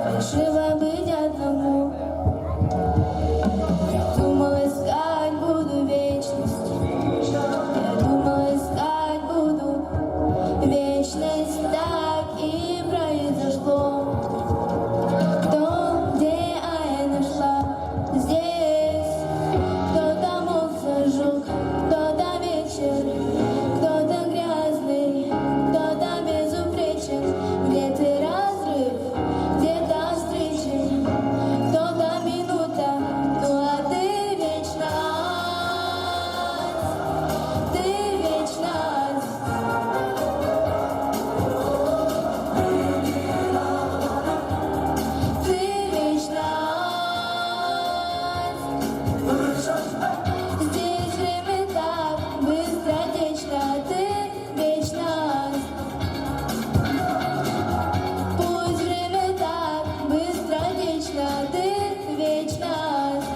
Фальшиво быть одному. Я думал, искать буду вечность. Я думал, искать буду вечность. Так и произошло. Кто, где, а я нашла здесь. Кто-то мог зажег, кто-то вечер, кто-то грязный, кто-то безупречен. Где-то разрыв, где-то встречи, кто-то минута, ну а ты вечность, ты вечность. Ты вечность. Здесь время так быстротечно, ты вечность. Пусть время так быстротечно, ты вечность.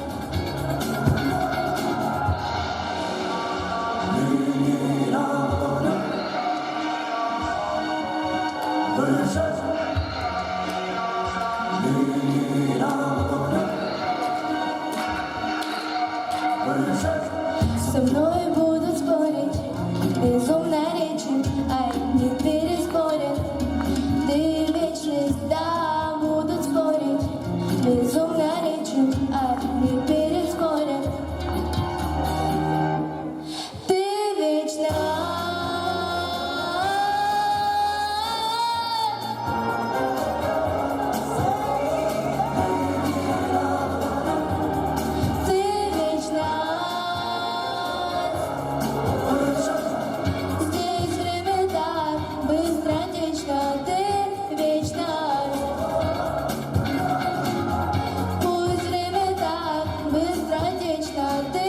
Со мной будут спорить, безумно речи, а не переспорят. Ты вечность, да, будут спорить, безумно речи, а не переспорят. Ты вечна. Ты вечность. Здесь время так быстротечно, ты вечность. Пусть время так быстротечно, ты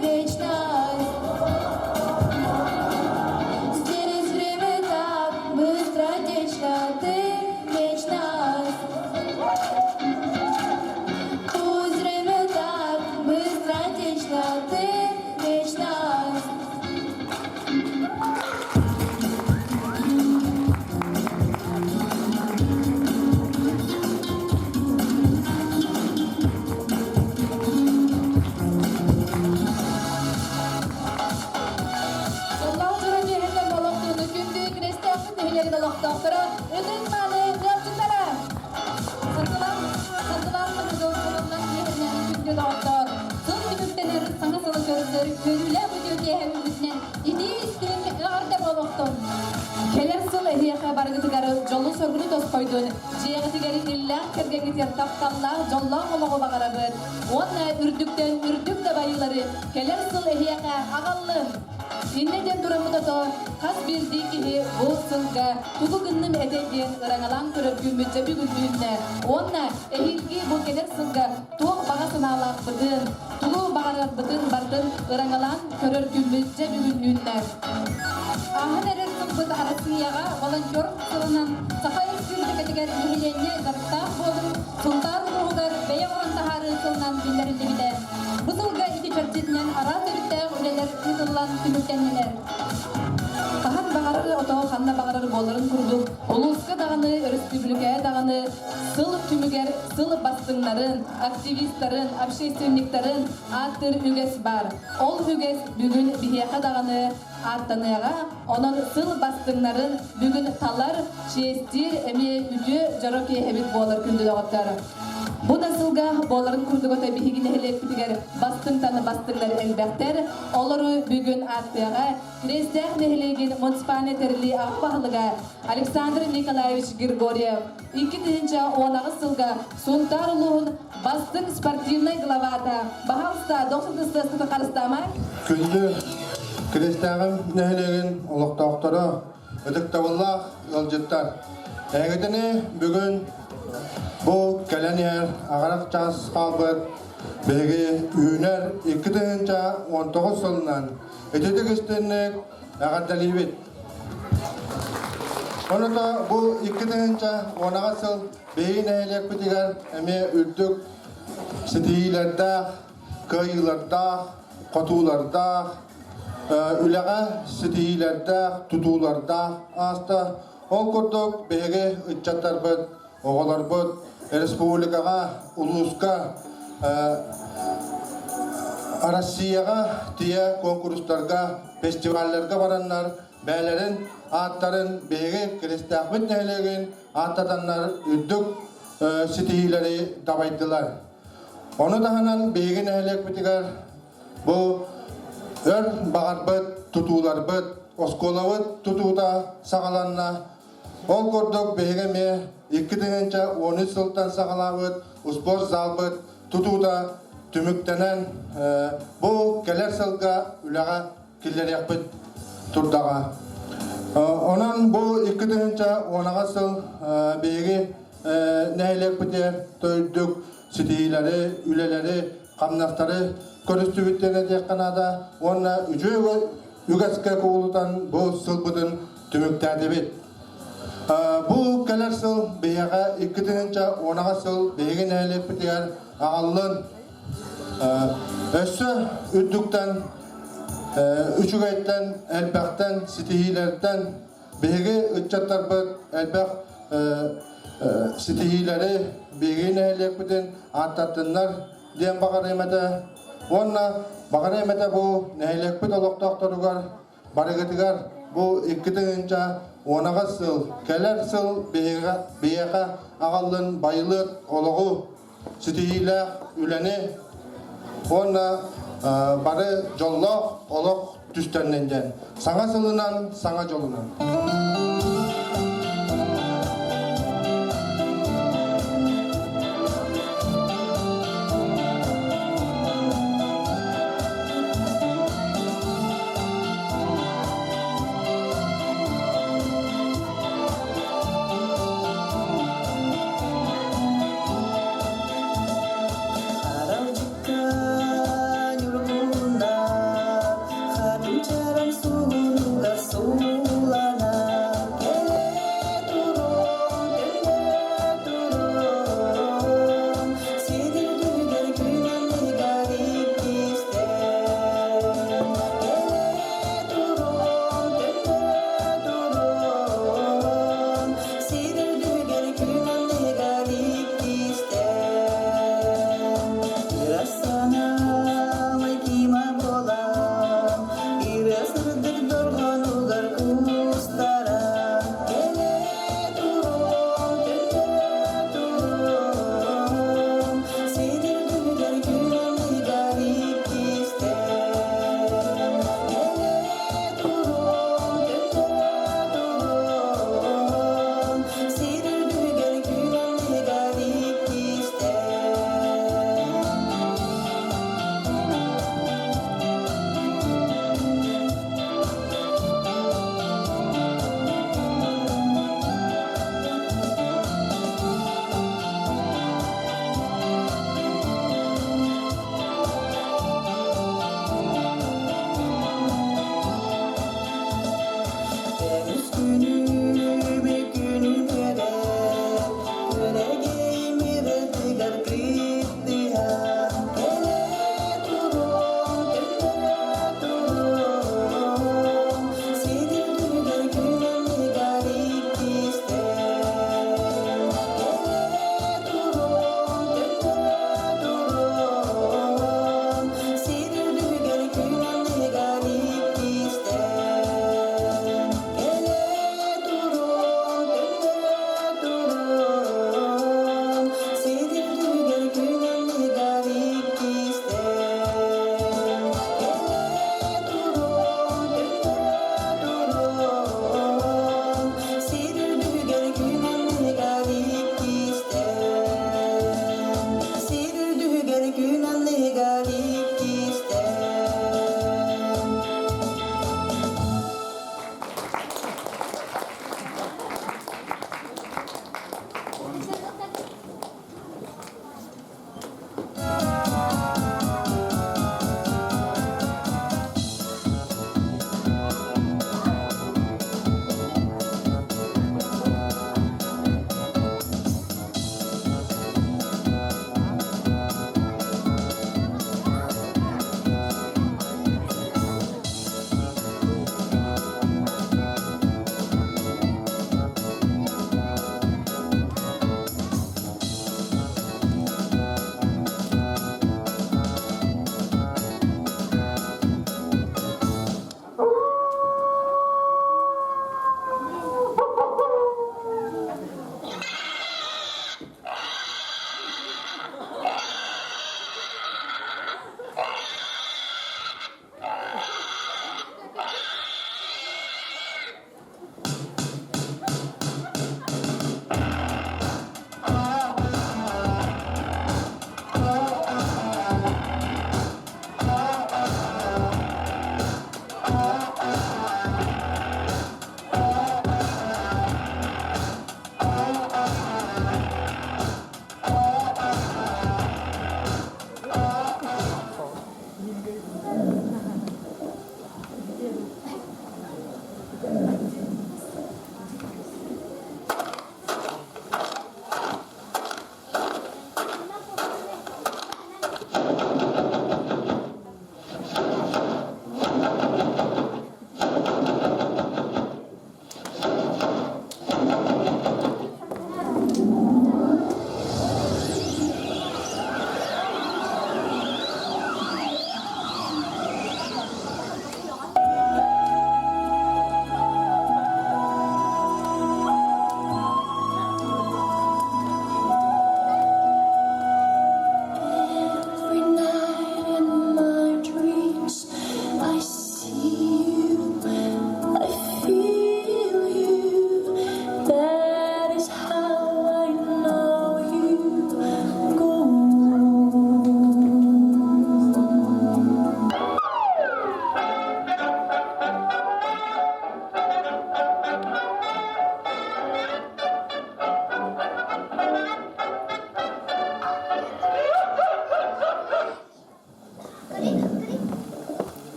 вечность. Здесь время так быстротечно, ты вечность. Пусть время так быстротечно, ты вечность. Дьоллоох дьоро киэһэтэ олохтууну күндү Крестээхпит нэһилиэгин олохтоохторо ытык-мааны ыалдьыттара! Саргылаах Саргылаах Саргыл сылынан киэһэнэн күндү доҕоттоор! Сыл түмүктэнэр саҥа сылы көрсөр үөрүүлээх үтүө киэһэ үүммүтүнэн итии-истиҥ эҕэрдэ буолуохтун! Кэлэр сыл эһиэхэ барыгытыгар дьолу-соргуну тосхойдун, дьиэҕитигэр иллээх кэргэҥҥитигэр тапталлаах дьоллоох олоҕу баҕарабыт уонна үрдүктэн үрдүк дабайыылары кэлэр сыл эһиэхэ аҕаллын! Иннэ диэн тураммыт ото хас биирдии киһи бу сылга тугу гынным этэ диэн ыраҥалаан көрөр күммүт дьэ бүгүн үүннэ уонна эһиилги бу кэлэр сылга туох баҕа санаалаахпытын, тугу баҕарарбытын барытын ыраҥалаан көрөр күммүт дьэ бүгүн үүннэ. Ааһан эрэр сылбыт Арассыыйаҕа волонтер сылынан Саха Өрөспүүбүлүкэтигэр нэһилиэнньэ дьарыктаах буолуу Сунтаар улууһугар бэйэ оҥорон таһаарыы сылынан биллэриллибитэ. Бу сылга ити чэрчитинэн араас өрүттээх үлэлэр ыытыллан түмүктэннилэр. Хаһан баҕарар ото ханна баҕарар буоларын курдук улууска даҕаны, өрөспүүбүлүкэҕэ даҕаны сыл түмүгэр сыл бастыҥнарын, активистарын, общественниктарын ааттыыр үгэс баар. Ол үгэс бүгүн биһиэхэ даҕаны ааттаныаҕа. Онон сыл бастыҥнарын бүгүн талар, чиэстиир эмиэ үтүө дьоро киэһэбит буолар күндү доҕоттор. Бу да сылга буоларын курдук ото биһиги нэһилиэкпитигэр бастыҥтан бастыҥнар элбэхтэр. Олору бүгүн ааттыаҕа Кириэстээх нэһилиэгин муниципальнай тэриллии аҕа баһылыга Александр Николаевич Григорьев 2018 сылга Сунтаар улууһун бастыҥ спортивнай главата баһаалыста дохсун ыстыаскыты харыстаама. Күндү Кириэстээҕим нэһилиэгин олохтоохторо, ытыктабыллаах ыалдьыттар! Эһигитини бүгүн бу кэлэн иһэр аҕырах чаас хаалбыт биһиги үүнэр 2019 сылынан ититик истинник эҕэрдэлиибит. Онута бу 2010 сыл биһиги нэһилиэкпитигэр эмиэ үрдүк ситиһиилэрдээх, кыайыылардаах, хотуулардаах, үлэҕэ ситиһиилэрдээх, тутуулардаах ааста. Ол курдук биһиги ыччаттарбыт, оҕолорбут республикаҕа, улууска, Россияҕа тиийэ куонкурустарга, фестивалларга бараннар бэйэлэрин ааттарын биһиги Киристээхпит нэһилиэгин ааттатаннар үрдүк ситиһиилэри дабайдылар. Ону таһынан биһиги нэһилиэкпитигэр бу өр баҕарбыт тутууларбыт, оскуолабыт тутуута саҕаланна. Ол курдук биһиги эмиэ 2013 сылтан саҕалаабыт успуорт залбыт тутуута түмүктэнэн бу кэлэр сылга үлэҕэ киллэриэхпит турдаҕа. Онон бу 2010 сыл биһиги нэһилиэкпитигэр төрдүк ситиһиилэри, үлэлэри, хамнастары көрүстүбүт диэн этиэххэ наада уонна үчүгэй үгэскэ кубулутан бу сылбытын түмүктээтибит. Бу кэлэр сыл биһиэхэ 2010 сыл биһиги нэһилиэкпитигэр аҕаллын өссө үрдүктэн үчүгэйтэн, элбэхтэн, ситиһиилэртэн биһиги ыччаттарбыт элбэх ситиһиилэри биһиги нэһилиэкпитин ааттаттыннар диэн баҕарыам этэ. Уонна баҕарыам этэ бу нэһилиэкпит олохтоохторугар барыгытыгар бу 2010 сыл кэлэр сыл биһиэхэ аҕаллын байылыат олоҕу ситиһиилээх үлэни уонна бары дьоллоох олох түстэннин диэн саҥа сылынан саҥа дьолунан. Аралдьыкка ньургунна, хатыҥ чараҥ сугунугар сууланар.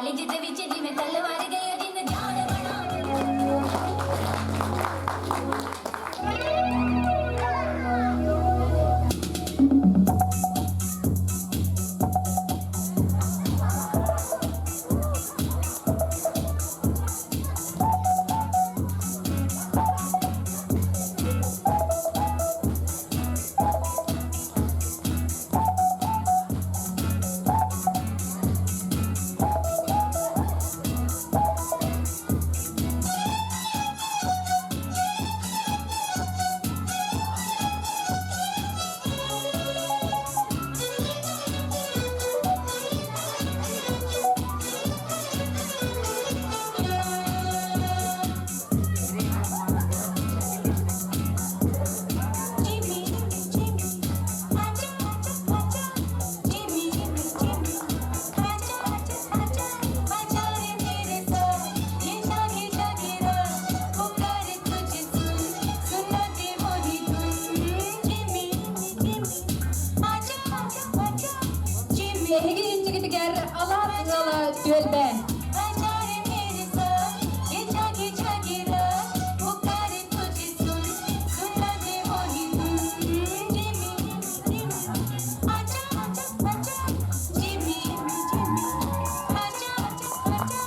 College ਦੇ ਵਿੱਚ ਜਿਵੇਂ ਤਲਵਾਰ ਗਏ ਜਿੰਦ ਜਾਨ ਬਣਾ। Jimmy, Jimmy, ਆਜਾ ਆਜਾ, Jimmy, Jimmy, ਆਜਾ ਆਜਾ, ਆਜਾ ਰੇ ਮੇਰੇ ਸਾਥ, ਇਹ ਜਾਗੀ ਜਾਗੀ ਰਾਤ, ਪੁਕਾਰੇ ਤੁਝੇ ਸੁਣ, ਸੁਣਾ ਦੇ ਮੋਰੀ ਧੁਨ। Jimmy, Jimmy, ਆਜਾ ਆਜਾ, Jimmy, Эһиги инчигитигэр алаат ыала түөлбэ. आजा रे मेरे साथ, ये जागी जागी रात, पुकारे तुझे सुन, सुना दे मोरी धुन। Jimmy, Jimmy, आजा आजा आजा, Jimmy, Jimmy, आजा आजा आजा।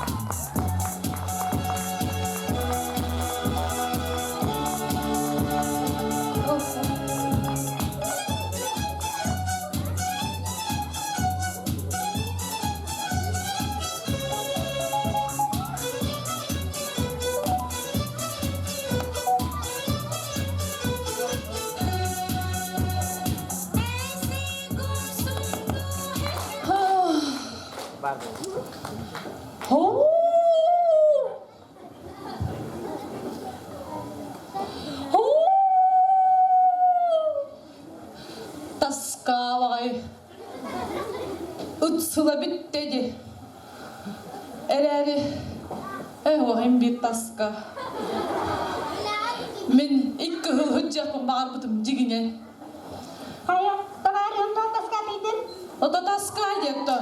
ऐसे गुमसुम तू है। Хоо! Хоо! Таскаабаҕай. Ыт сыла бүттэ дии. Эрээри эһуоһин биир таска. Мин икки сыл сылдьыахпын баҕарбытым дьигинэн. Хайа, товарищ, таска тыйдын. Ото таска диэтто.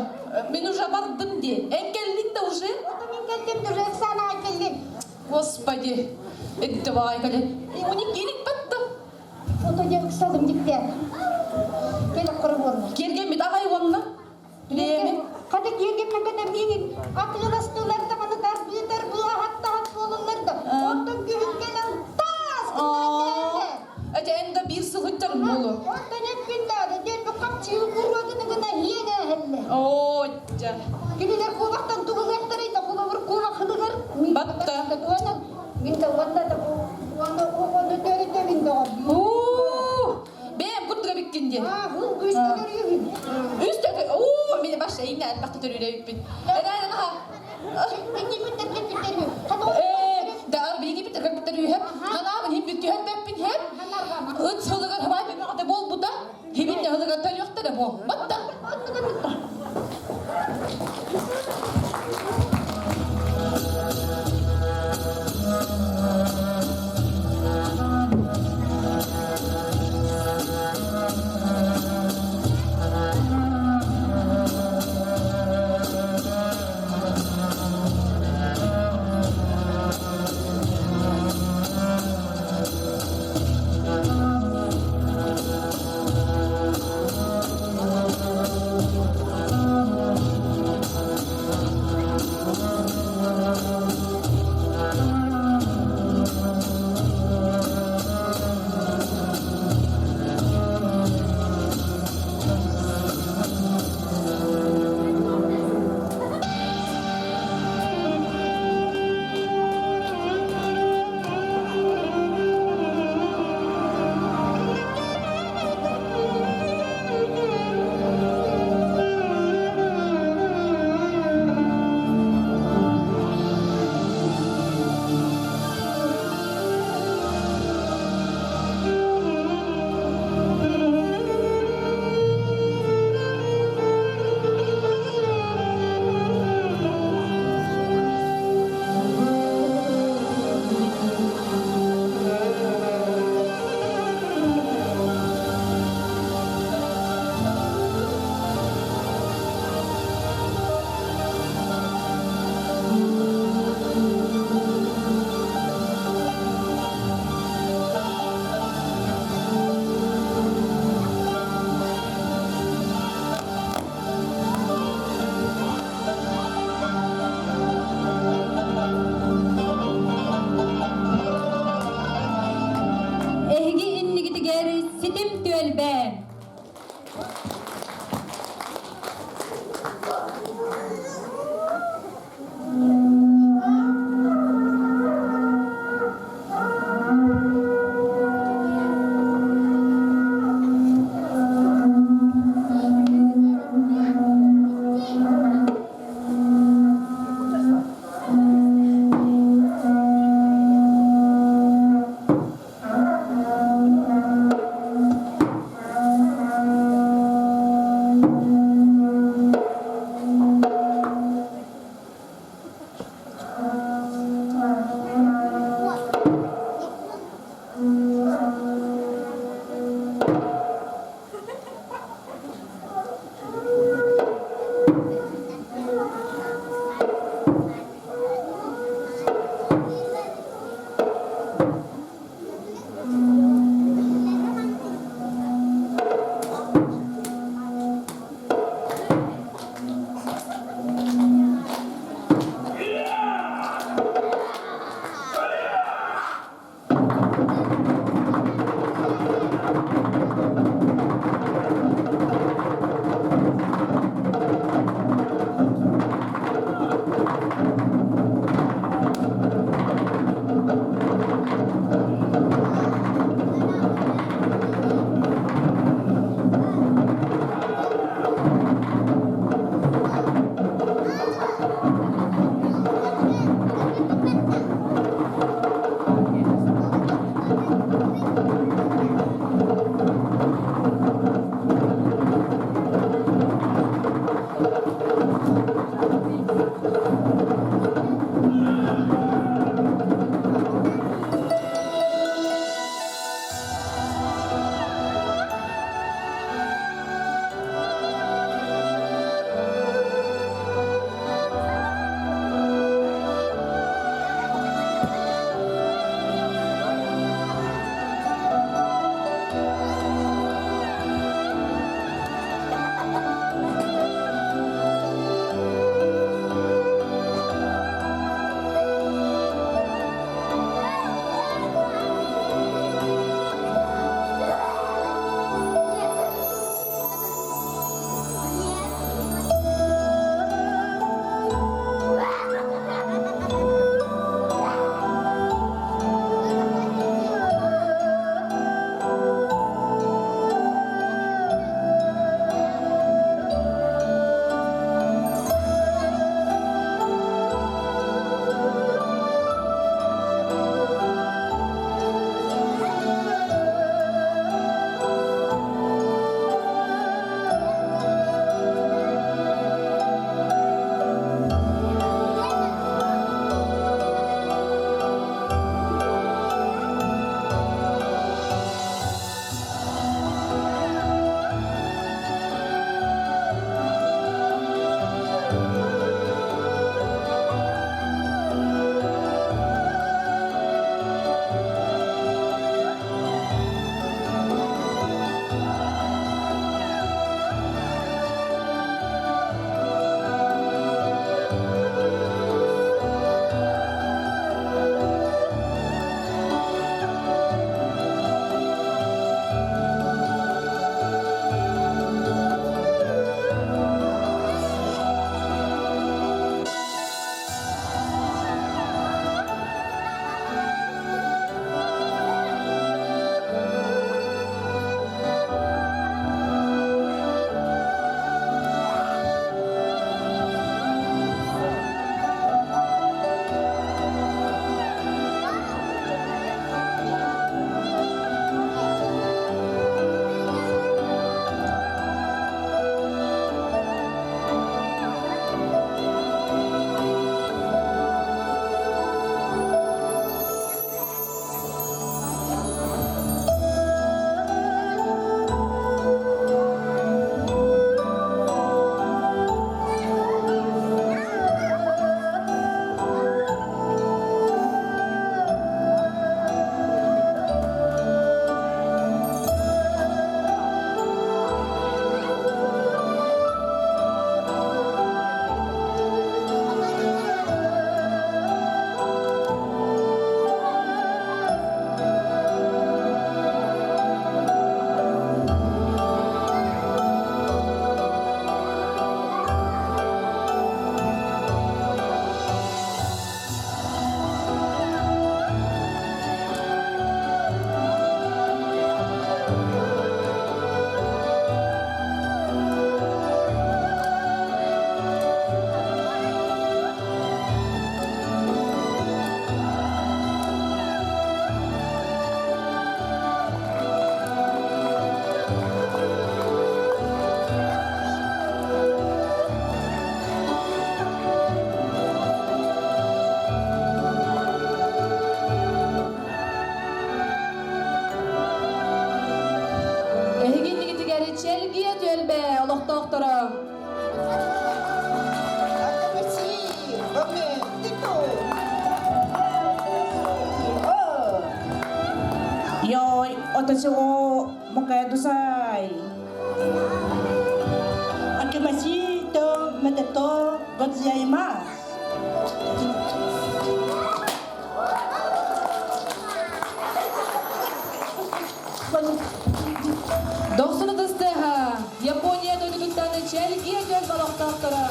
Мин уже бардым дии. Эн кэллиҥ да уже? Ото мин кэллим, уже Оксана кэллим. Господи, это баҕай кэлэн. Уни келик батта. Ото дьэ ыксалым дикте. Кэлэ короборна. Кергеммит аҕай уонна. Билиэмин. Хата киэргэммэкэ да миигин атыыластылар даҕаны тарбыытар быаһаттаһат буолаллар да. Оттон күһүн кэлэн таас гына Эти энда биир сылыттар буолу. Оттон эппин даада диэн бу хапчыы куруогunu гына хиэнэ эһэллэ. Оо, дьэ. Кинилэр куобахтан тугулуохтарай да холобур куобах хылыгар. Батта. Мин да уонна да уонна уонна төрүтэ мин доҕор. Уу! Бэм курдуга биккин диэн. Аа, хыл күстүгэр үһүн. Үс төкө. Уу, мин баш эйне элбэхтэ төрүүрэ бүппүт. Эдään аха. Ээ, да биги бит кыргыттар үһэп. Ханаабын хим бүт түһэр бэппин хэп. Ыт сылыгар хабай бэппин ата болбута. Хибин хылыгар төлүөхтэрэ бу. Батта. 私を迎えください。明けましておめでとうございます。 Дохсун ытыстыаха, Япония дойдутуттан чэлгиэ дьон олохтоохторо.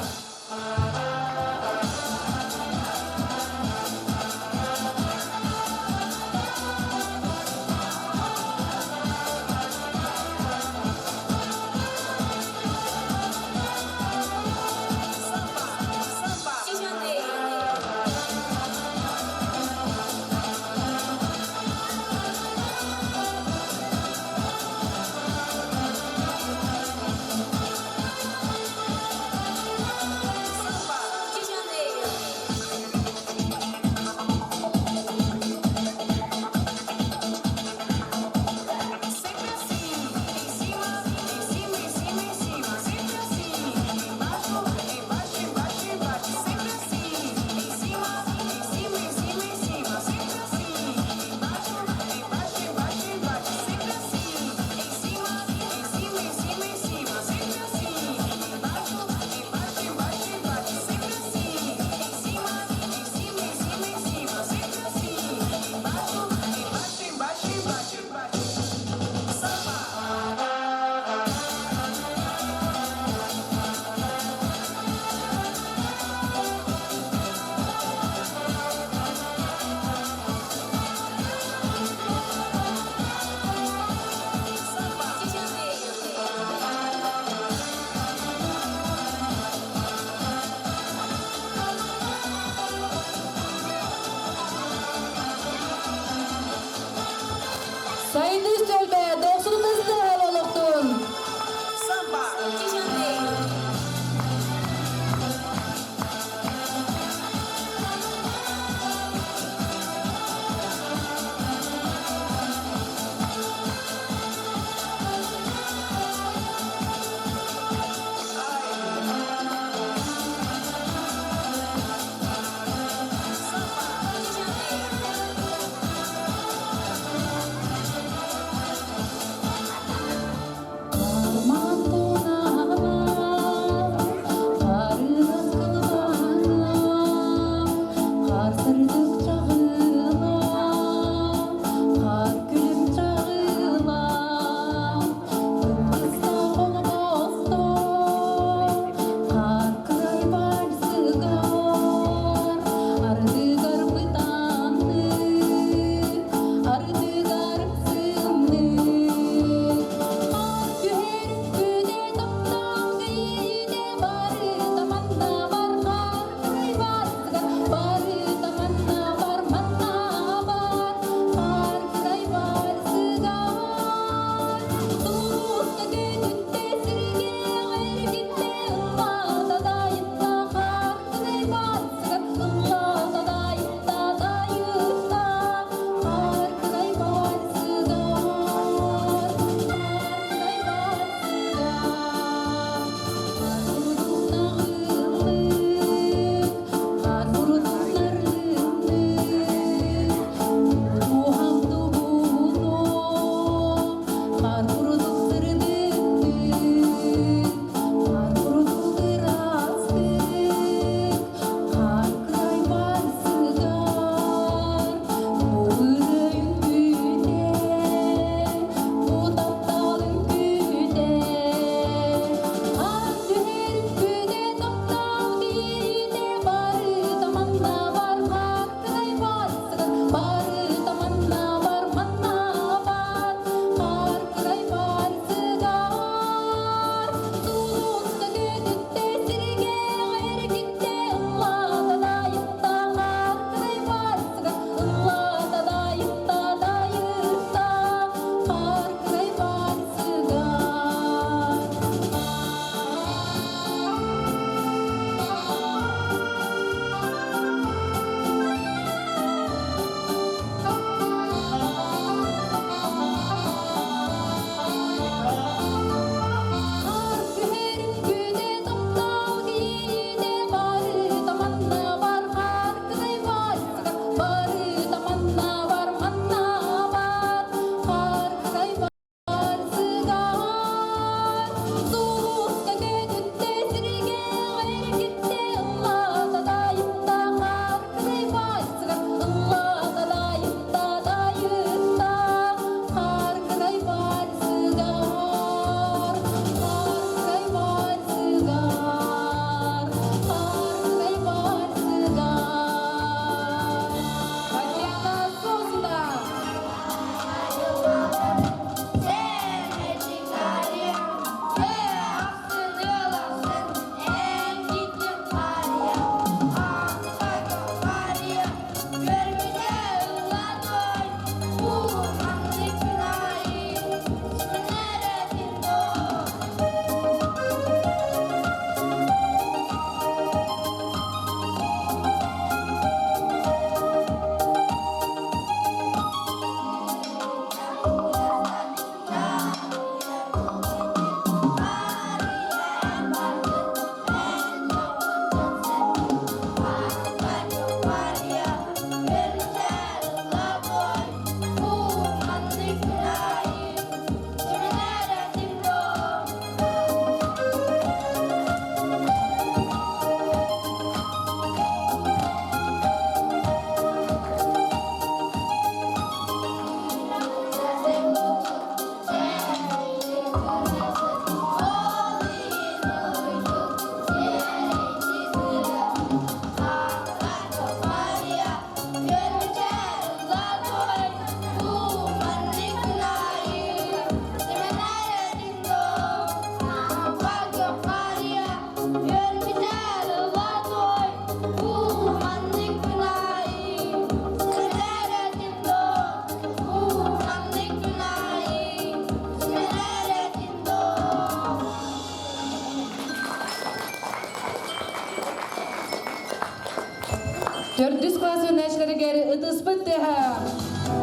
Төрдүс класс үөрэнээччилэригэр ытыспыт тыаһа.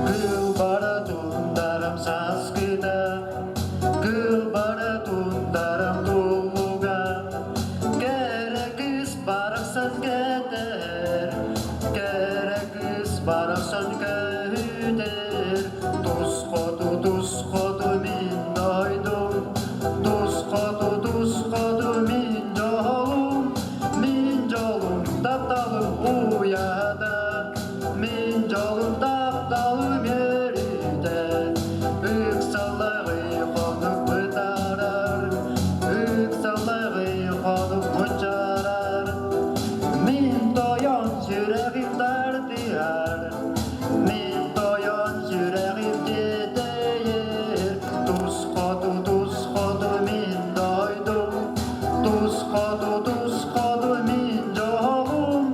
Кыл бара тундарам саскыта, кыл бара тундарам туллуга, кэрэ кыыс барахсан кэтэр, кэрэ кыыс барахсан көһүтэр, тус хоту тус хоту мин дойдум, тус хоту тус хоту мин дьолум, мин дьолум тапталым уйата, мин дьолум тапталым өрүтэ, ыксаллаҕы хонук бытаарар, ыксаллаҕы хонук мунчаарар, мин тойон сүрэҕим тардыһар, мин тойон сүрэҕим тиэтэйэр, тус хоту тус хоту мин дойдум, тус хоту тус хоту мин дьолум,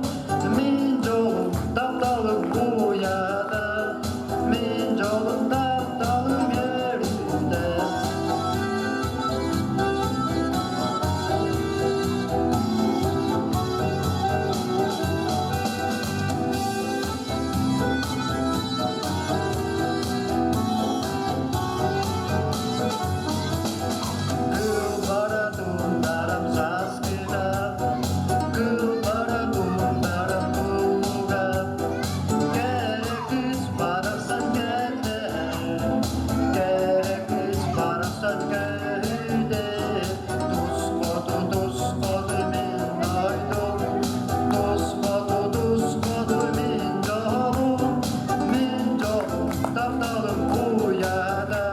мин дьолум тапталым уйата, мин дьолум тапталым өрүтэ. Кыл бара тундарам саскыта, кыл бара тундарам туллуга, кэрэ кыыс барахсан кэллэ, кэрэ кыыс барахсан көһүдэ, тус хоту тус хоту мин дойдум, тус хоту тус хоту мин дьолум, мин дьолум тапталым уйата,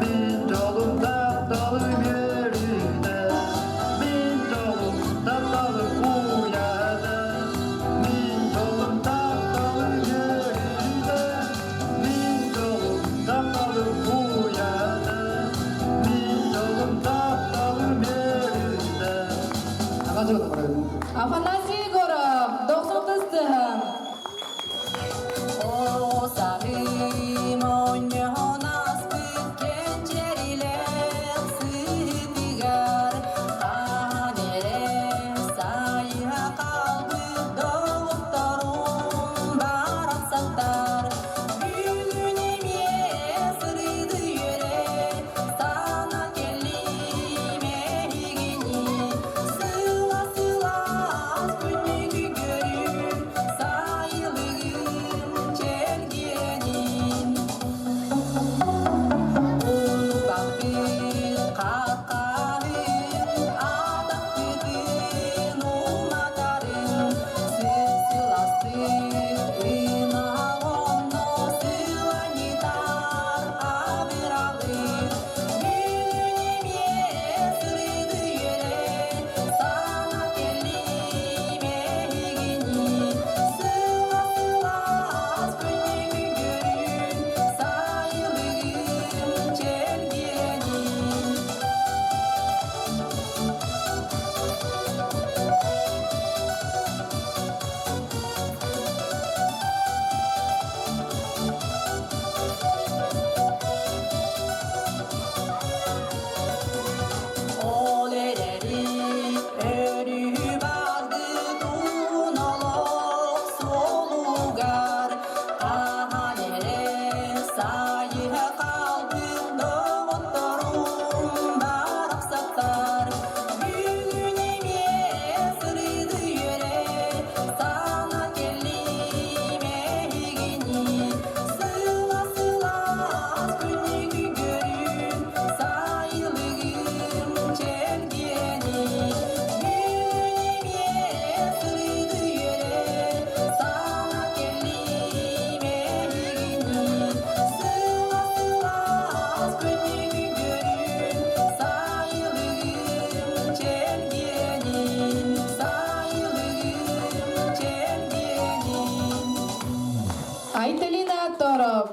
мин дьолум тапталым үөрүүтэ, мин дьолум тапталым уйата, мин дьолум тапталым үөрүүтэ, мин дьолум тапталым уйата, мин дьолум тапталым үөрүүтэ. Афанасий Егоров, дохсун тыһа. Оҕо монньоһон ааспыт кэнчэрилээх сытыгар хаһан эрэ сайыһа хаалбыт доҕотторум барахсаттар бүгүн эмиэ сырыды үөрэ санаан кэллим эһигини сыла-сылаас күннүгү көрүм сайылыгым чэлгиэнин Унуппаппыт хаххаһын атахпытын уматарын сып-сыластык ынах онно сыланньытар абыралын бүгүн эмиэ сырыды үөрэ саҥа кэллим эһигини сыла-сылаас күннүгү көрүн сайылыгым чэлгиэнин. Ол эрэри өрүһү бардыт уһун олох суолугар хаһан эрэ сайыһа хаалбыт доҕотторум барахсаттар бүгүн эмиэ сырыды үөрэ саҥа кэллим эһигини сыла-сылаас күннүгү көрүн сайылыгым чэлгиэнин бүгүн эмиэ сырыды үөрэ саҥа кэллим эһигини сыла-сылаас күннүгү көрүн сайылыгым чэлгиэнин сайылыгым чэлгиэнин. Айталина Торов.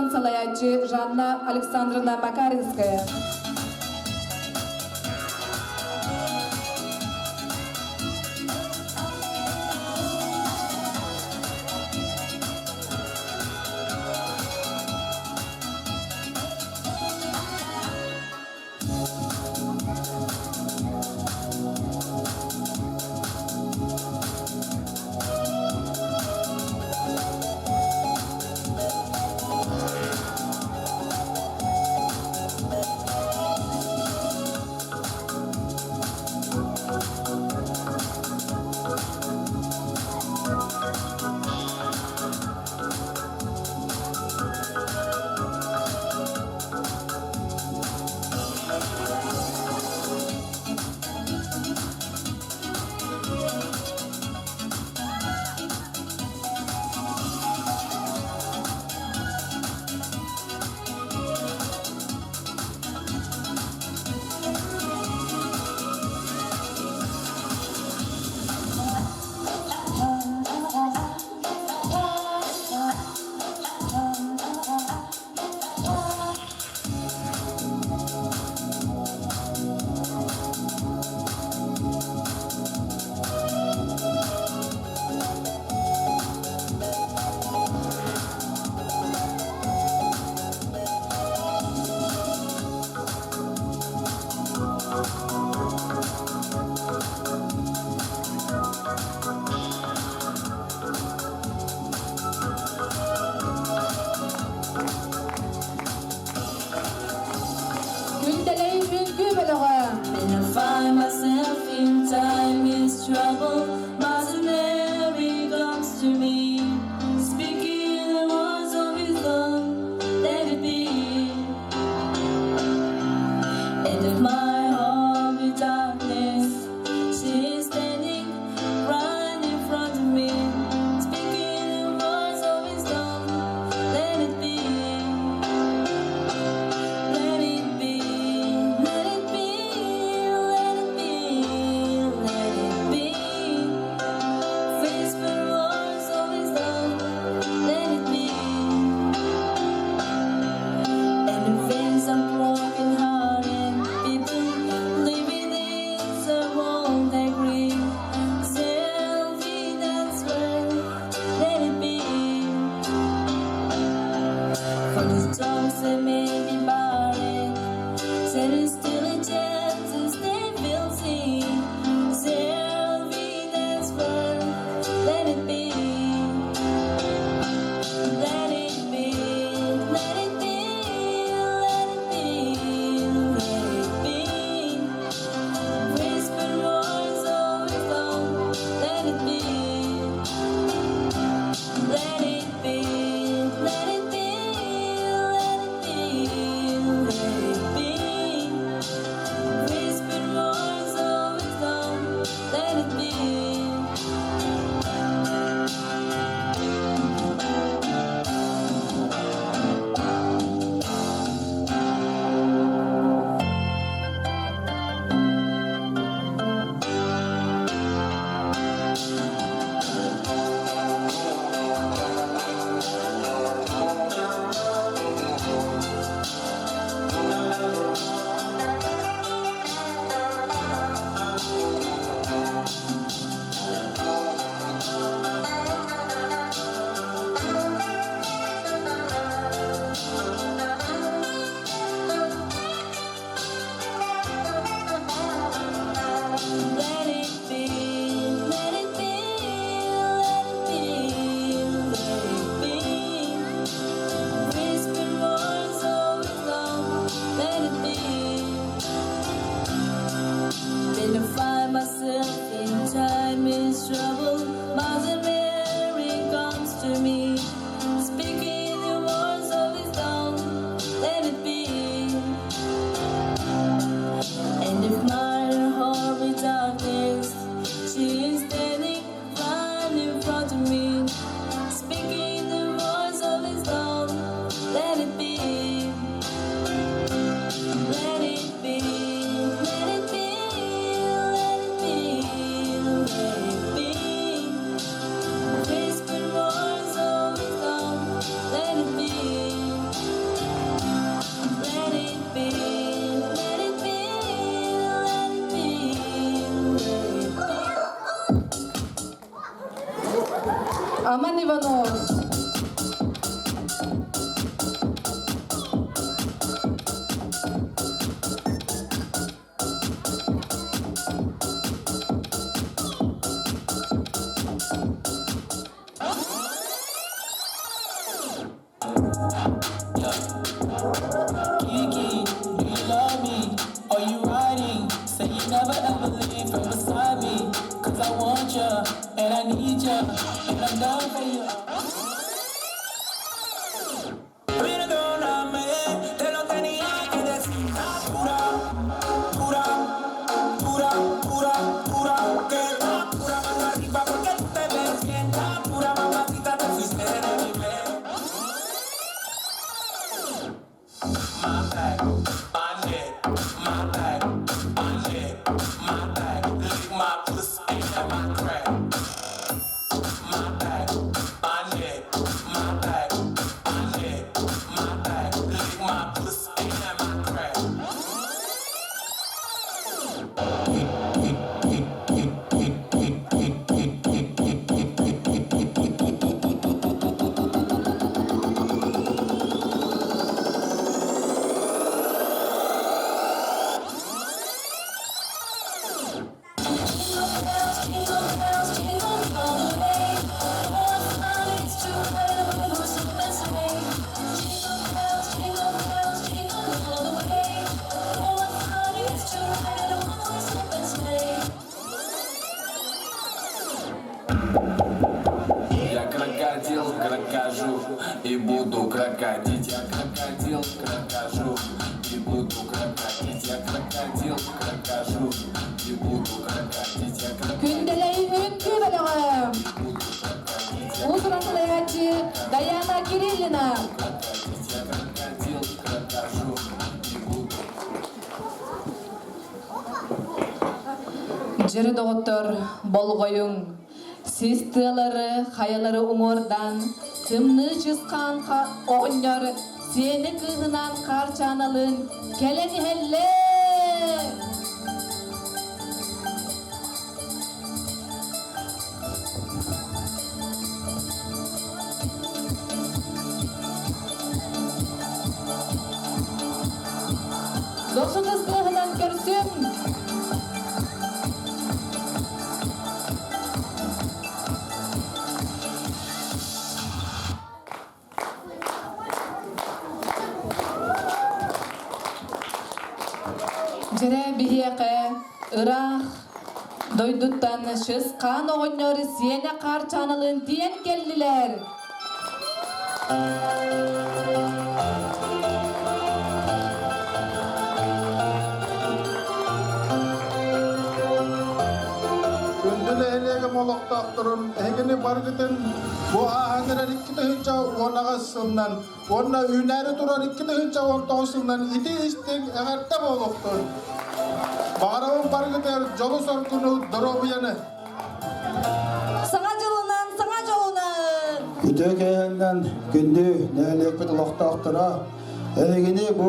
Оттон салайааччы Жанна Александровна Макаринская. Күндэлэй үҥкүү бөлөҕө. When I find myself in time is trouble, Mother Mary comes to me, speaking the words of wisdom, let it be. And if my heart be darkness, she is standing right in front of me, speaking the words of wisdom, let it be. Let it be, let it be, let it be, let it be. Whisper words of wisdom, let it be. And the veins are broken hearted, people living in the world agree. Self well, let it be. For the dogs that may be barren, there is still a chance as they will see. There'll world, let it be. Let it be, let it be, let it be, let it be. Whisper words of wisdom, let it be. Let it be, let it be, let it be, Perdóname, te lo tenía que decir. Pura, pura, pura, pura, pura, que está pura mano arriba porque tú te ves bien. Está pura mamacita, te fuiste de mi mente. My back, my neck, my back, my neck, my back. Lick my pussy and my crack. My back, my neck, my back, my neck, my back. Lick my pussy and my crack. Jingle bells, jingle all the way. Oh, what fun it is to ride in a one-horse open sleigh. Jingle bells, jingle bells, jingle all the way. Oh, what fun it is to ride in a one-horse open sleigh. Я крокодил, крокожу и буду крокодить. Я крокодил, крокожу и буду крокодить. Я крокодил, крокожу и буду крокодить. Я крокодил, Күндэлэй үҥкүү бөлөҕө. Уус-уран салайааччы Даяна Кириллина. крокодить. Я крокодил, крокожу и буду Дьэ доҕоттор, болҕойуҥ. Сис тыалары, хайалары уҥуордаан, тымныы чысхаан оҕонньор сиэнэ кыыһынаан Хаарчааналыын кэлэн иһэллэр! Дохсун ыстыаһынан көрсүҥ! Дьэрэ биһиэхэ ыраах дойдуттан Шысхаан оҕонньор сиэнэ Хаарчааналыын тиийэн кэллилэр. Күндү нэһилиэгим олохтоохторун эһигини барыгытын бу ааһан эрэр 2018 сылынан уонна үүнээри турар 2019 сылынан ити истиҥ эҕэрдэ буолуохтун. Баҕарабын барыгытыгар дьолу-соргуну, доруобуйаны. Саҥа дьылынан, саҥа дьолунан! Үтүө киэһэннэн күндү нэһилиэкпит олохтоохторо, эһигини бу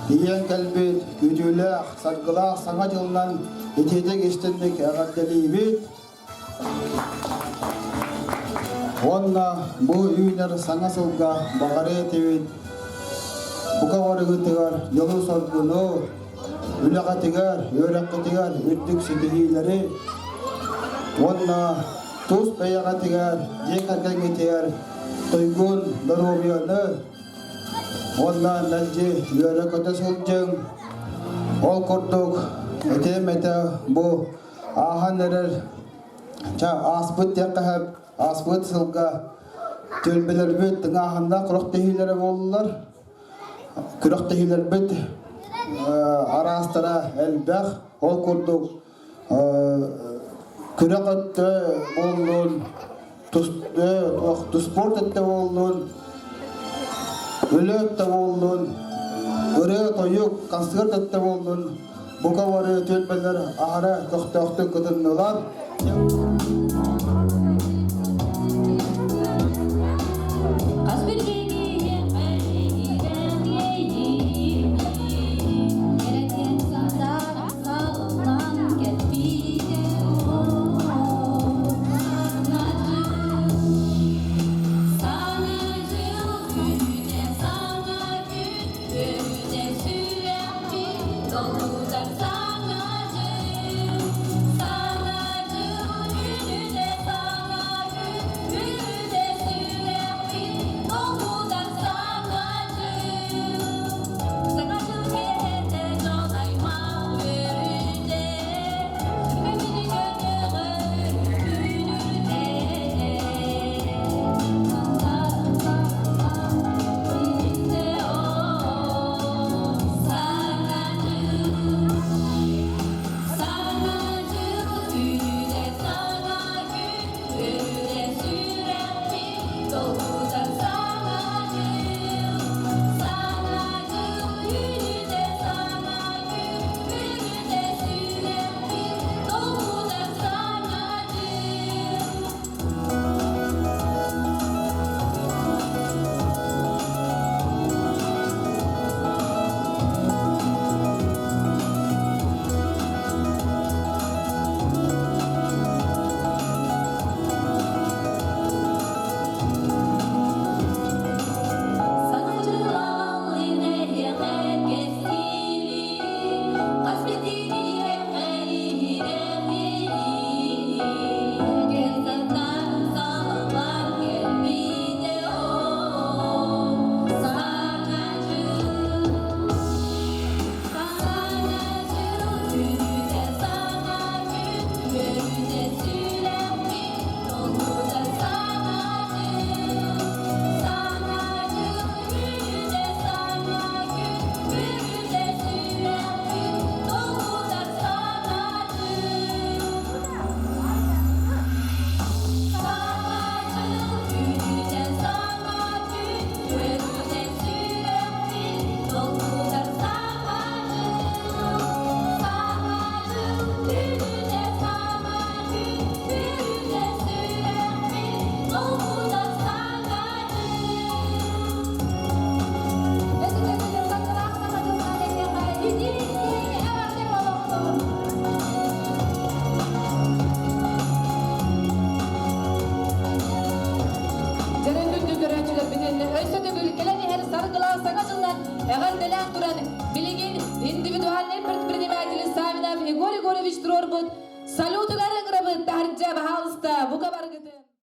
тиийэн кэлбит күүтүүлээх, саргылаах Саҥа дьылынан итиитик истинник эҕэрдэлиибит. Уонна бу үүнэр саҥа сылга баҕарыа этибит бука барыгытыгар дьолу-соргуну, үлэҕитигэр, үөрэххитигэр үрдүк ситиһиилэри уонна тус бэйэҕитигэр, дьиэ кэргэҥҥитигэр туйгун доруобуйаны уонна мэлдьи үөрэ-көтө сылдьыҥ. Ол курдук этиэм этэ бу ааһан эрэр ча ааспыт диэххэ ааспыт сылга түөлбэлэрбит тыҥааһыннаах күрэхтэһиилэрэ буоллулар. Күрэхтэһиилэрбит араастара элбэх. Ол курдук күрэх өттө буоллун, спорт өттө буоллун, үлэ өттө буоллун, ырыа-тойук, концерт өттө буоллун, бука бары түөлбэлэр аһара көхтөөхтүк кытыннылар. Хас билигин Кэрэтиэн сандар халлан кэлбитэ Саҥа дьыл күнэ, саҥа күн үөрүүтэ сүрэхпит долгутар саҥа дьыл, саҥа дьыл. Эҕэрдэлээн туран, билигин индивидуальный предприниматель Савинов Егор Егорович туруорбут салютугар ыҥырабыт таһырдьа баһаалыста бука баргытын.